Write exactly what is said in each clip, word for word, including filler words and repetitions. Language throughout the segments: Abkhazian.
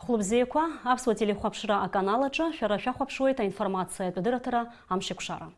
Хәлыбзиақәа, аԥсуа телехәаԥшра аканал аҿы шәара шәахәаԥшуеит аинформациатә адырраҭара Амшьакәшара.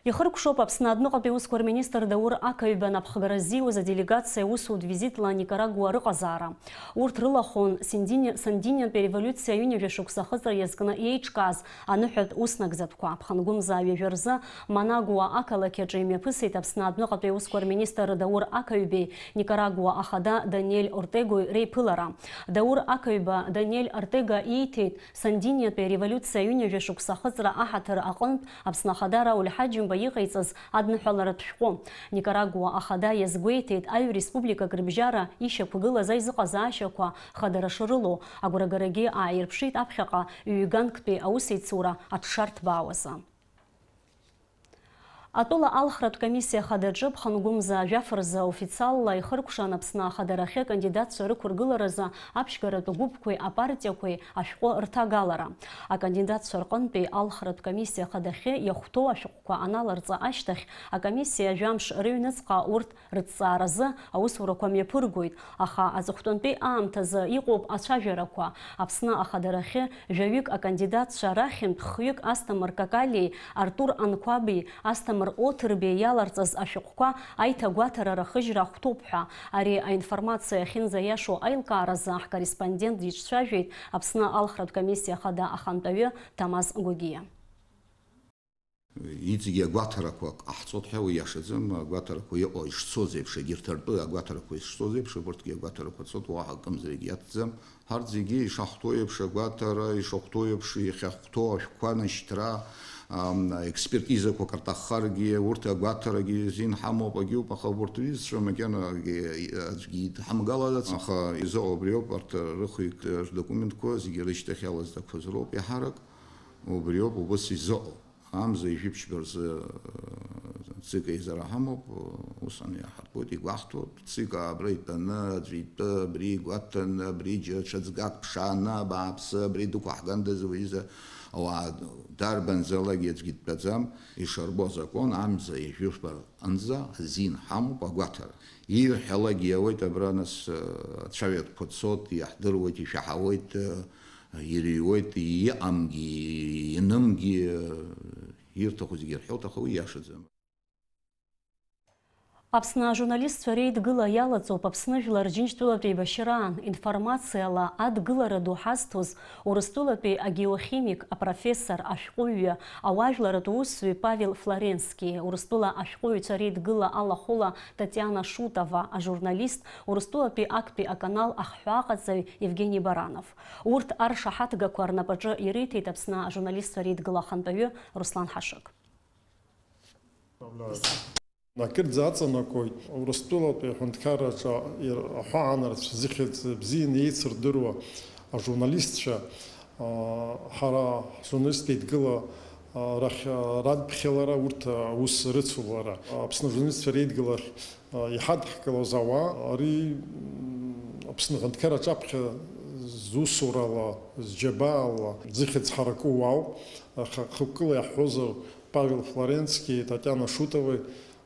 Ихыркәшоуп Аԥсны адәныҟатәи усқәа рминистр Даур Ақаҩба напхгара ззиуаз аделегациа усутә визитла Никарагуа рыҟазаара. Урҭ рылахәын Синдини-, Сандиниантәи ареволиуциа ҩынҩажәа шықәса ахыҵра иазкны еиҿкааз аныҳәатә уснагӡатәқәа. Ԥхынгәымза ҩажәа рзы Манагуа ақалақь аҿы имҩаԥысит Аԥсны адәныҟатәи аусқәа рминистр Даур Ақаҩбеи Никарагуа ахада Даниель Ортегои реиԥылара. Даур Ақаҩба Даниель Ортега ииҭеит Сандиниатәи ареволиуциа ҩынҩажәа шықәса ахыҵра аҳаҭыр аҟынтә Аԥсны Ахада Рауль Ҳаџьымба иҟаиҵаз адныҳәаларатә шәҟәы. Никарагуа ахада иазгәеиҭеит аҩ республикак рыбжьара ишьақәгылаз аизыҟазаашьақәа хадара шрылоу, агәрагарагьы ааирԥшит аԥхьаҟа ҩ-ганктәи аусеицура аҽшарҭбаауазы. Атәыла алхратә комиссиа хадаҿы ԥхынгәымза жәаф рзы официалла ихыркәшан Аԥсны ахадарахьы акандидатцәа рықәыргыларазы аԥшьгаратә гәыԥқәеи апартиақәеи ашәҟәы рҭагалара. Акандидатцәа рҟынтәи алхратә комиссиа хадахьы иахәҭоу ашәҟәқәа аналарҵа ашьҭахь, акомиссиа жәамш рыҩныҵҟа урҭ рыҭҵааразы аусурақәа мҩаԥыргоит, аха аҵыхәтәантәи аамҭазы иҟоуп ацәажәарақәа. Аԥсны ахадарахьы жәаҩык акандидатцәа рахьынтә хҩык Асҭамыр Какалиеи Артур Анқәаби, Асҭамыр Оҭырбеи иаларҵаз ашәҟәқәа аиҭагәаҭара рахыжьра ахәҭоуп ҳәа, ари аинформациа ахьынӡаиашоу аилкааразы ҳкорреспондент диҿцәажәеит Аԥсны алхратә комиссиа хада ахантәаҩы Ҭамаз Гогиа. Иҵегьы агәаҭарақәа ҟаҳҵоит ҳәа уи иашаӡам, агәаҭарақәа иҟоу ишцоз еиԥш, егьырҭ ртәы агәаҭарақәа ишцоз еиԥш, абырҭгьы агәаҭарақәа цоит, уаҳа акымзаракгьы иаҭӡам. Ҳарҭ зегьы ишаҳҭо еиԥш, агәаҭара ишахәҭоу еиԥш, иахьахәҭоу ашәҟәқәа анашьҭра, ам, експертизақәак рҭаххаргьы, урҭ агәаҭарагьы азин ҳамоуп, агьоуп, аха урҭ рҩызцәа макьана аӡәгьы идҳамгалаӡац, аха изыҟоу убриоуп, арҭ рыхҩык рдокументқәа зегьы рышьҭахь иалаз дақәаз роуп иаҳарак, убриоуп убыс изыҟоу. Амза ижәиԥшьба рзы, э, ҵык еизара ҳамоуп, э, ус аны иаҳартәоит, игәаҳҭоит, ҵык абра итәаны, аӡәы итәы абри игәаҭаны, абри џьа-, ҽаӡәгак ԥшааны, абааԥсы, абри дықәаҳгандаз, уаҩыза, ауаа дарбанзаалак аӡәгьы дтәаӡам, ишарбо азакәан, амза ижәиԥшьба рҟынӡа азин ҳамоуп агәаҭара. Ирҳәалак иауеит абра, нас, э, ацәаҩатәқәа цоит, иаҳдыруеит, ишәаҳауеит, э, ирыҩуеит, иҟамгьы, ианымгьы, ирҭаху зегьы ирҳәоит, аха уи иашаӡам. Аԥсны ажурналистцәа реидгыла иалаҵоуп Аԥсны жәлар Џьынџьтәылатә еибашьраан информациала адгылара ду ҳазҭоз Урыстәылатәи агеохимик, апрофессор, ашәҟәыҩҩы, ауаажәларатә усзуҩ Павел Флоренски, Урыстәыла ашәҟәыҩҩцәа реидгыла алахәыла Татиана Шутова, ажурналист, Урыстәылатәи актәи аканал ахҳәааҟаҵаҩ Евгени Баранов. Урҭ аршаҳаҭгақәа рнапаҿы ириҭеит Аԥсны ажурналистцәа реидгыла ахантәаҩы Руслан Ҳашыг. Акырӡа аҵанакуеит Урыстәылатәи аҳәынҭқарраҿы ир-, аҳәаанырцә зыхьӡ бзианы еицырдыруа ажурналистцәа, аа, ҳара ҳжурналисттә еидгыла, аа, рахь, аа, радԥхьалара, урҭ аус рыцулара. Аԥсны ажурналистцәа реидгылахь иҳадҳкылоз ауаа, ари, м, Аԥсны аҳәынҭқарра аҿаԥхьа зусурала, зџьабаала, зыхьӡ ҳараку уаауп. Аха хықәкыла иаҳҳәозар, Павел Флоренски, Татиана Шутовеи,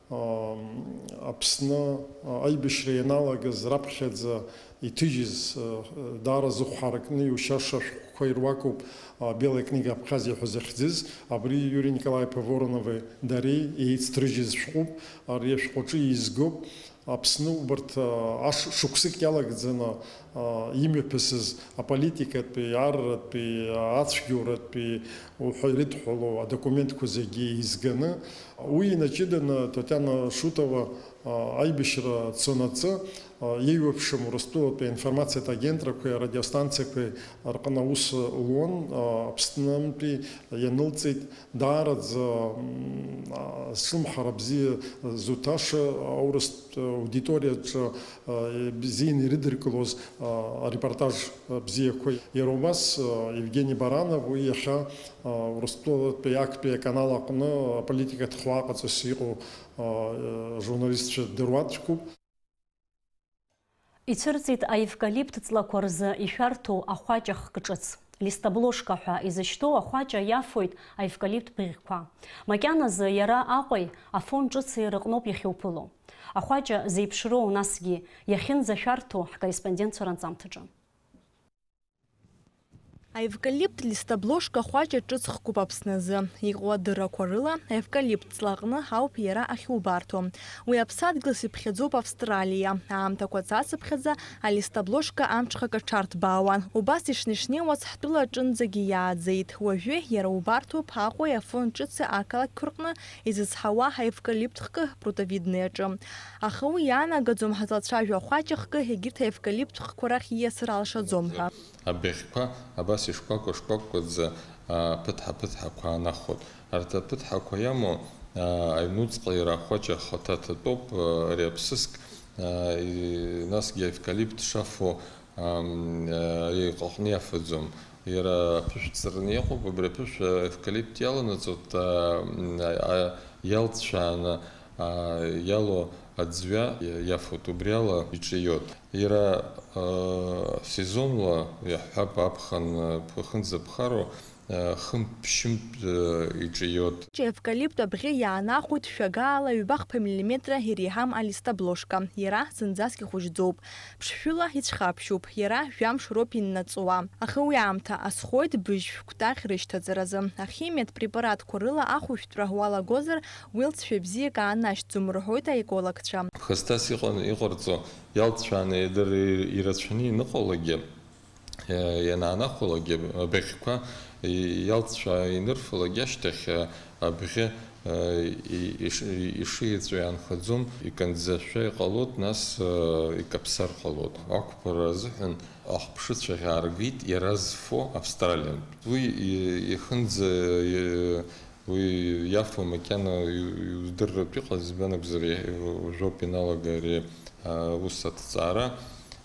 ам, Аԥсны, а, аибашьра ианалагаз раԥхьаӡа иҭыжьыз, а, даара зыхә ҳаракны иушьаша шәҟәқәа ируакуп, а, Белая книга Абхазии ҳәа захьӡыз. Абри Иури Николаи-иԥа Воронови дареи еицҭрыжьыз шәҟәуп. Ари ашәҟәаҿы еизгоуп Аԥсны убарҭ, а, аш-, шықәсык иалагӡаны, а, имҩаԥысыз аполитикатәи, арратәи, ацәгьоуратәи уҳәа ирыдҳәалоу адокументқәа зегьы еизганы, уи инаҷыданы Татиана Шутова, а, аибашьра цонаҵы, а, еиуеиԥшым Урыстәылатәи аинформациатә агентрақәеи арадиостанциақәеи рҟны аус луан, а, Аԥснынтәи ианылҵеит. Даараӡа, м, а, слымҳара бзиа зуҭаша, аурыстә аудиториаҿы, а, бзианы ирыдыркылоз, а, арепортаж бзиақәа. Иара убас, а, Евгений Баранов, уи иахьа, а, Урыстәылатәи актәи аканал аҟны аполитикатә хҳәааҟаҵаҩыс иҟоу, а, журналистцәа дыруаӡәкуп. Ицәырҵит аевкалипт ҵлақәа рзы ишәарҭоу ахәаҷа хк ҿыц. Листобложка ҳәа изышьҭоу ахәаҷа иафоит аевкалипт бӷьқәа. Макьаназы иара Аҟәеи Афон ҿыци рыҟноуп иахьуԥыло. Ахәаҷа зеиԥшроу, насгьы иахьынӡашәарҭоу ҳкорреспондентцәа ранҵамҭаҿы. Аевкалипт листобложка хәаҷ ҿыц хкуп Аԥсназы. Иҟоу адыррақәа рыла, аевкалипт ҵлаҟны ауп иара ахьубарҭо. Уи аԥсадгьыл сыԥхьаӡоуп Австралиа. Аамҭақәа цацыԥхьаӡа алистобложка амҽхак аҽарҭбаауан. Убас ишнеи-шнеиуаз ҳтәыла аҿынӡагьы иааӡеит. Уажәы иара убарҭоуп Аҟәеи Афон ҿыци ақалақьқәа рҟны изызҳауа аевкалипт хкы Прутовидный аҿы. Аха уи иаанагаӡом ҳазлацәажәо ахәаҷ ахкы егьырҭ аевкалипт хкқәа рахь ииасыр алшаӡом ҳәа. Абӷьқәа абас ишкәакәа-шкәакәаӡа, а, аԥыҭҳа-ԥыҭҳақәа аанахәоит. Арҭ аԥыҭҳақәа иамоу, а, аҩнуҵҟа иара ахәаҷ ахаҭа ҭатәоуп, а, ари аԥсыск, а, и-, насгьы аевкалипт шафо, ам, а, ари иҟаҟны иафаӡом. Иара аԥышә ҵарны иҟоуп, абри аԥышә аевкалипт иаланаҵоит, а, м, а, а, иалҵшәааны, а, иалоу аӡҩа иафоит, убри ала иҿиоит. Иара, а, сезонла, иаҳҳәап, аԥхын, а, ԥхынӡа ԥхароу, а, хынтә-ԥшьынтә, а, иҿиоит. Аевкалипт абӷьы иаанахәоит шәагаала ҩбахԥа миллиметра иреиҳам алистобложка. Иара зынӡаск ихәыжьӡоуп. Ԥшшәыла ицәхаԥшьуп, иара жәамш роуп иннаҵуа. Аха уи аамҭа азхоит быжь шәкәтаӷь рышьҭаҵаразы. Ахимиатә препаратқәа рыла ахәышәтәра уалагозар, уи лҵшәа бзиак аанашьҭӡом, рҳәоит аекологцәа. Ԥхасҭас иҟан, иҟарҵо иалҵшәааны идыр-, ирацәаны иныҟәалакгьы, ианаанахәалакгьы, абыӷьқәа иалҵшәа инырфалак ашьҭахь, абӷьы, иш-, ишиеҵәо иаанхаӡом, иканӡашәа иҟалоит, нас, икаԥсар ҟалоит. Ақәԥара азыҳәан ахәаԥшыцәа ааргеит иара зфо австралиантә. Уи ихынӡа, уи иафо макьана иу-, иудырратә иҟаз, избан акәзар, уажәоуп иналага ари аус аҭҵаара.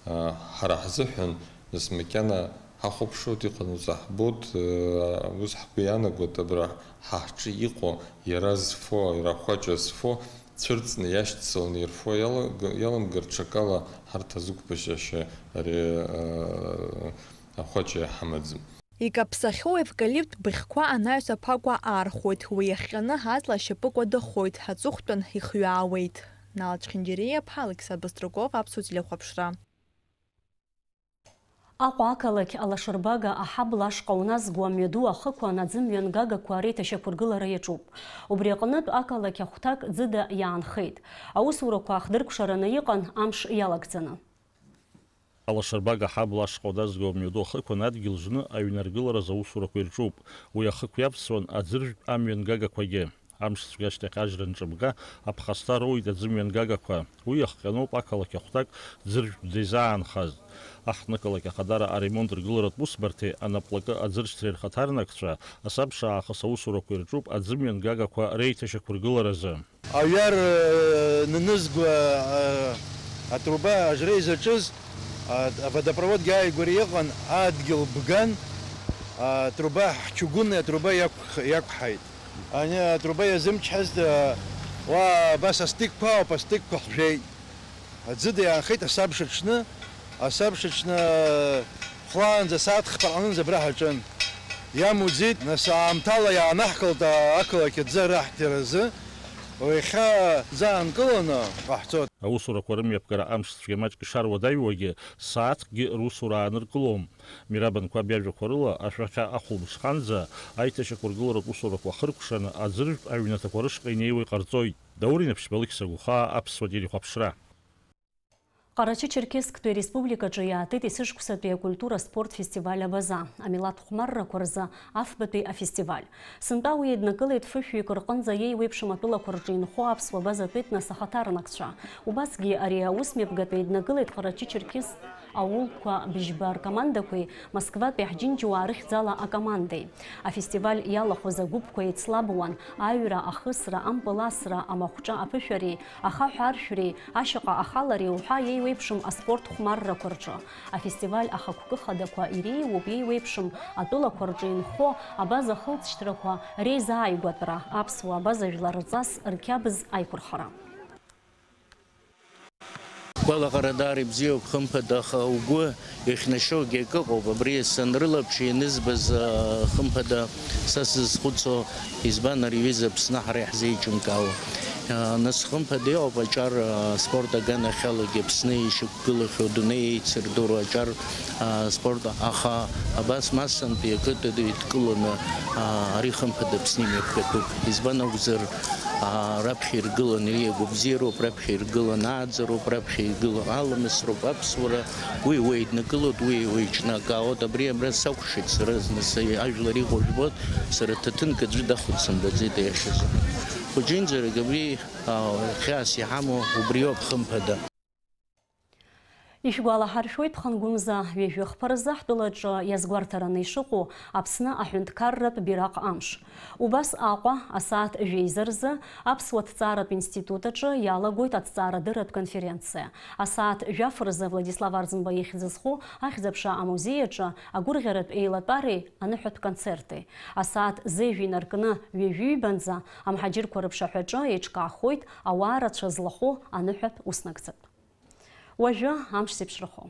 Ҳара ҳзыҳәан, нас макьана ҳахәаԥшуеит, иҟанаҵо ҳбоит, ус ҳгәы иаанагоит, абра ҳа ҳҿы иҟоу, иара зфо, иара ахәаҷа зфо, цәырҵны иашьцыланы ирфо иалага-, иаламгар, ҽакала ҳарҭ азықәԥашьашьа ари ахәаҷа иҳамаӡам. Икаԥсахьоу аевкалипт быӷьқәа анаҩс аԥагәа аархәоит, уи иахҟьаны аҵла ашьапыкәа дахоит, аҵыхәтәан ихҩаауеит. Нала Чхинџьариа-иԥҳа, Алықьса Быструков, Аԥсуа телехәаԥшра. Аҟәа ақалақь алашарбага аҳабла ашҟа уназго амҩаду ахықәан аӡымҩангагақәа реиҭашьақәыргылара иаҿуп. Убри аҟнытә ақалақь ахәҭак ӡыда иаанхеит. Аусурақәа ахдыркәшараны иҟан амш иалагӡаны. Алашарбага аҳабла ашҟа уназго амҩаду ахықәан адгьыл жны аҩнаргылараз аусурақәа ирҿуп. Уи ахықә иавсуан аӡыржәтә амҩангагақәагьы. Амш цәгьа ашьҭахь ажра нҿыбга, аԥхасҭа роуит аӡымҩангагақәа. Уи иахҟьаноуп ақалақь ахәҭак ӡыржәтә дизаанхаз. Аҳҭнықалақь ахадара аремонт ргыларатә усбарҭеи анаплакы аӡыршьҭреи рхаҭарнакцәа асабша аахыс аусурақәа ирҿуп аӡымҩангагақәа реиҭашьақәыргыларазы. Аҩар, э, нанызго, э, атруба ажра изаҿыз, а, аводопроводгьы ааигәара иҟан, адгьыл бган, атруба, ҳчугунный атруба иақәх-, иақәҳаит. Ани атруба иазымчҳазт, уа абас астыкқәа ауп, астыкқәа ҳжәеит. Аӡыда иаанхеит асабша аҽны, асабша аҽны хәлаанӡа, сааҭ хԥа рҟынӡа абра ҳаҿын. Иамуӡеит, нас аамҭала иаанаҳкылт ақалақь аӡы раҳҭаразы. Уи иахьа ӡы аанкыланы ҟаҳҵоит. Аусурақәа рымҩаԥгара амш цәгьа маҷк ишаруадаҩуагьы, сааҭкгьы русура ааныркылом. Мираб Анқәаб иажәақәа рыла, ашәахьа ахәылбыҽханӡа аиҭашьақәыргыларатә усурақәа ахыркәшаны аӡыржәтә аҩнаҭақәа рышҟа инеиуа иҟарҵоит. Даур Инаԥшьба, Алықьса Гәыхаа, Аԥсуа телехәаԥшра. Ҟарачы-Черкессктәи ареспубликаҿы иаатит есышықәсатәи акультура спорт фестиваль Абаза. Амилаҭ хәмаррақәа рзы афбатәи афестиваль. Сынтәа уи еиднакылеит фышәҩык рҟынӡа иеиуеиԥшым атәылақәа рҿы инхо аԥсуа базатәи етнос ахаҭарнакцәа. Убасгьы ари аусмҩаԥгатәи еиднакылеит Ҟарачы-Черкесск аулқәа быжьба ркомандақәеи Москватәи ҳџьынџьуаа рыхьӡала акомандеи. Афестиваль иалахәыз агәыԥқәа еицлабуан аҩра, ахысра, ампыл асра, амахәҿа аԥышәареи, ахаҳә аршәреи, ашьаҟа ахалареи уҳәа иеиуеиԥшым аспорт хәмаррақәа рҿы. Афестиваль ахықәкы хадақәа иреиуоуп иеиуеиԥшым атәылақәа рҿы инхо абаза ахылҵшьҭрақәа реизааигәатәра, аԥсуа абаза жәлар рҵас рқьабз аиқәырхара. Гәалаҟара даара ибзиоуп, хымԥада, аха угәы иахьнашьоугьы акы ыҟоуп, абри санрылаԥш ианызбаз, а, хымԥада, са сзызхәыцуа, избан ари аҩыза Аԥсны ҳара иаҳзеиҿымкаауа? Нас хымԥада иҟоуп аҿар, аспорт аганахьалагьы Аԥсны ишьақәгылахьоу, адунеи еицырдыруа аҿар, аспорт, аха абас массантәи ақыҭаҿы идкыланы, ари хымԥада Аԥсны имҩаԥгатәуп. Избан акәзар, раԥхьа иргыланы иагәабзиароуп, раԥхьа иргыланы ааӡароуп, раԥхьа иргыланы аламысроуп, аԥсуара, уи уеиднакылоит, уи уеиҿнакаауеит. Абри абра сакәшеит сара зны, са ажәлар иҟоу жәбоит, сара ҭаҭынк аӡәы дахәыцымбаӡеит, аиашазы. Хәыҷынӡарак абри, аа, хьаас иҳамоу убриоуп, хымԥада. Ишәгәалаҳаршәоит, ԥхынгәымза ҩажәи хԥа рзы ҳтәылаҿы иазгәарҭараны ишыҟоу Аԥсны аҳәынҭқарратә бираҟ амш. Убас Аҟәа асааҭ жәеиза рзы Аԥсуа ҭҵааратә институт аҿы иалагоит аҭҵаарадырратә конференциа. Асааҭ жәаф рзы Владислав Арӡынба ихьӡ зху Ахьӡ-аԥша амузеи аҿы агәырӷьаратә еилатәареи аныҳәатә концерти. Асааҭ зежә инаркны ҩажәи ҩбанӡа амҳаџьырқәа рыԥшаҳәаҿы еиҿкаахоит ауаа рацәа злахәу аныҳәатә уснагӡатә. Уажәы амш зеиԥшрахо.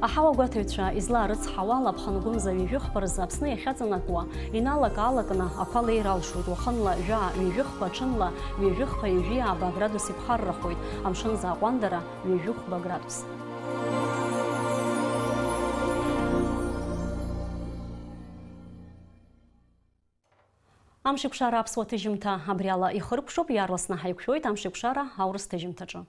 Аҳауагәаҭаҩцәа излаарыцҳауа ала, ԥхынгәымза ҩажәи хԥа рзы Аԥсны иахьаҵанакуа, иналак-аалакны ақәа леир алшоит, уахынла жәаа ҩажәи хԥа, ҽынла ҩажәи хԥа ҩажәи ааба градус иԥхаррахоит, амшын зааҟәандара ҩажәи хәба градус. Амшеикәшара аԥсуа ҭыжьымҭа абриала ихыркәшоуп, иаарласны ҳаиқәшәоит Амшеикәшара аурыс ҭыжьымҭаҿы.